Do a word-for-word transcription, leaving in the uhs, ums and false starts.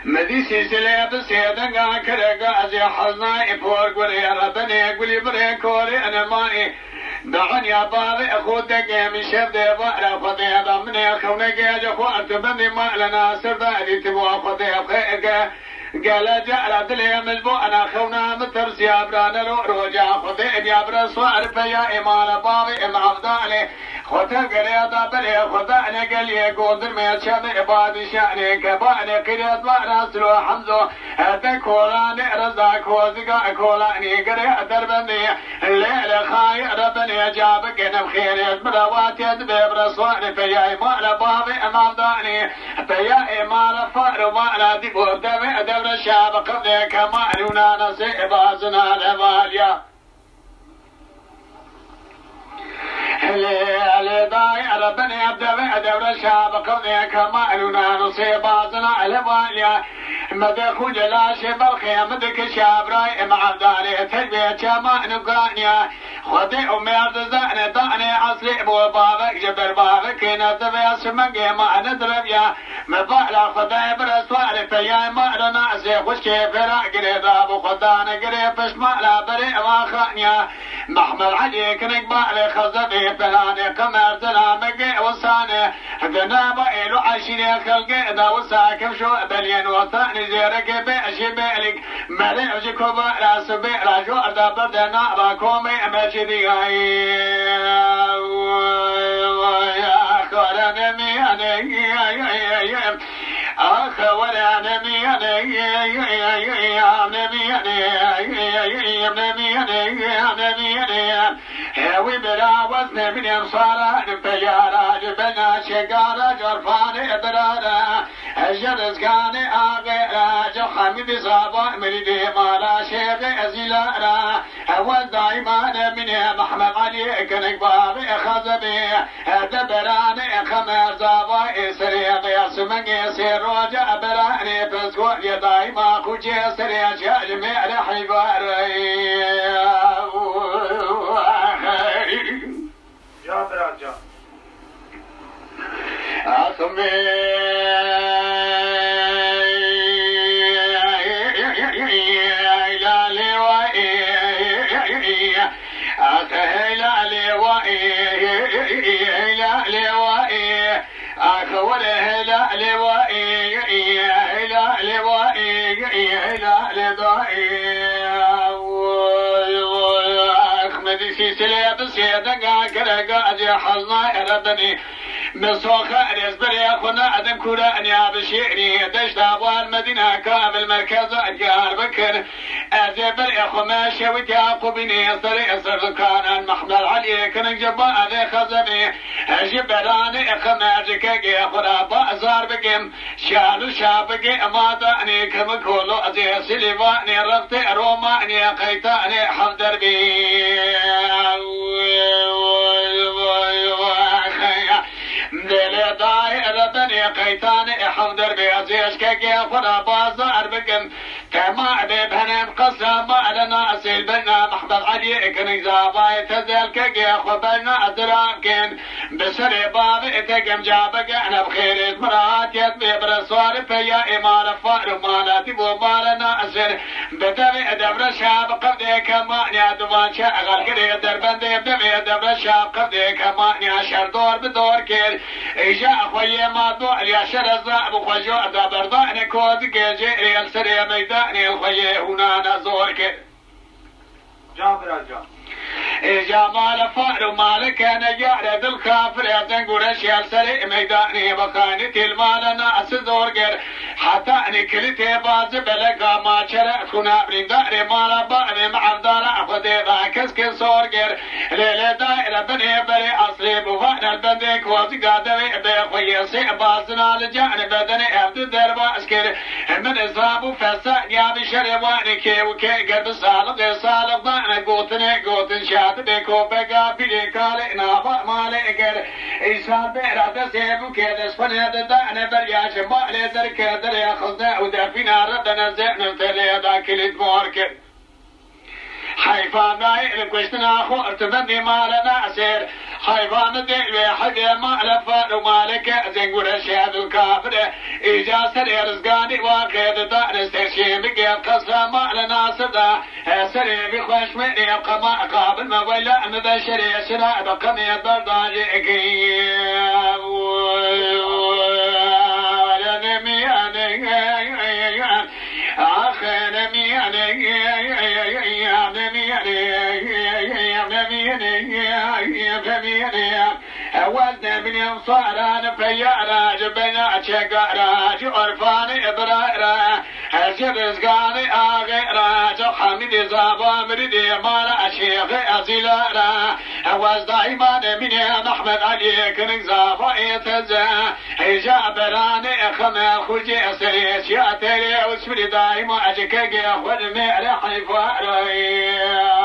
Mi dî sîsilê bi sê denga kirega ez ê heznayê por gurê re binê gulî birê korê enemayê. Bi enya bavê xwe degê min şev dê vare Xwedê be minê xewnegê ji xwe tu bindî ma li nasir de dîtibû Xwedê xêr ke. Gele cara dilê min ji bo ena xewna min tirsiya birane ro roja Xwedê biya bire swar peya ê mala bavê em avdalê. Xwe tev gerê da berê xwe da ene geliyê gondirmê çemê badişanê ke ba ene qîret va raslo hemzo. Ete kolanê reza koziga kolanê gerê derbendê. Lê li xayê re benê ca bikin em xêrê bi rewatê dibê bi reswanê peyayê mala bavê em avdanê. Peyayê mala far û mala dî bo devê devre şa bi qivlê kemal û nanasê bazina levaliya. Lê, lê dayê re binê devê devre şa bi qivlê kemal û nanasê bazina levaliya. Me de xû celaşê belxê me de kişa birayê me evdalê tevê çema nûkaniya. Xwedê û mêr dizane danê eslê bo bavek ji ber bavekê ne divê simengê me ne direviya. Me bala Xwedayê bire sware peyayê me re nasê xwişkê fêra girê da bi Xwedane girê pişt mala berê ewa xaniya. Mehmed Elî kinik bavê xezebê pelanê qemer zina me gê wisane. Di nava êl û eşîrê xelkê de wisa kifş û beliyên wetanî zêrekê bê eşî bêlik. Merê ev ji kovara sibê rajo erda berde nava komê me jî digayê. Xwara nemiyane. Ax were nemiyane. Nemiyane. Nemiyane. Nemiyane. Ewi bira wezne binem sara peyara bena şegara corfane birara. Ji rizgane ağera, ji Hamid Zaba mirîdê mala şêxê Ezîlara. Ewe daîmane mine Mehmed Elî kinik bavê xezebê. De berane Qemer Zaba ê serê qeyas mengê sê roja berane pezgo ye daîma xucê serê şermê re heyvare. Ya bira can. Axmê lalê wa ê, ax hey lalê wa ê, lalê wa ê, ax were hey lalê wa ê, lalê wa ê, lalê da ê. Axmedî sîsilê bi sê denga gereka ez ê hezna erebinî. Min soxa erêz berê xwe nadim kûra enya bişêrî. Deşta wan Medîna Kamil merkeza Diyarbekir. Ez ê berê xwe me şewit Yaqûbînê serê serkanan Mehmed Eliyê kinik ji ba evê xezemê. Ji beranê xwe mercikekê xwe ra bazar bikim. Şal û şabikê ema danê kemik holo ez ê Silîvanê rextê Romanê qeytanê hevderbî. Dêlê dayê re benê qeytanê hevderbî ez ê eşkekê xwe ra bazar bikim. Tema bê benem qesa ma le nasêl bena Mehmed Eliyê kinik zavayê tezelkekê xwe bena ziravkin. Bi serê bavê tekem ca bigehne bi xêrê ji min re hatiye dibê bire swar peya ê mala far û mala dîv û mala nasir. Bi devê devreşa bi qevdê kemaniya divan çe xelkirê derbendê bi devê devreşa bi qevdê kemaniya şer dor bi dor kir. Îja xwe yê ma do eliya şereza bi xwe jo da berdane ko dikê jê rê li serê meydanê xwe yê hûnana zor kir. Can bira can. Ê Cemal far û malik e, ne yare dil kafir e, zengure şel serê meydanê, bexanî til male nasi zor ger. Heta enê kilîtê bazı beleka maçere xuna brîndarê mala barê mevdara Xwedê da kes ke sor ger. Lê lê daire binê berê asrê bu vanel bendê kozî gadevê be xwe yê sê bazina li canê bedenê ev du derbas kir. Min ezab û fesad ya bi şerê wanê kê û kê ger bi saliqê saliq dane gotinê gotin şadi bê kopeka pîlê kalê nava malê ger. Îsal bêra destê bûkê dest xwe nêdidane ber ya ji malê derke derê xizne û defîna re denezê nirtelê da kilît mor kir. Heyfa dayê li kuştina xwe irtibendî male nasêr. Heyfa min dê wê hevê male far û maleke zengure şehedul kafire. Îca serê rizganî wa qêdidane ser şêmikê qesra male nasir da. Serê vî xweş me nê qema qabil me weyla me be şerê şira be qemê berdajê ekeyim. Ax, ne miyane, ne miyane, ne miyane, ne miyane. Ewez ne bilin saran peyara, ji bena çekara, ji orfanê birara. Ji rizganê axêra, ji Hamidê zava miridê mala şêxê ezîlara. Ewez daîma nemîne Mehmed Aliyê kinik zava ê teze. Hêja beranê xeme xurcê serê şiya terê û sibirê daîma ji kegê xwe li mêre heyfarayê.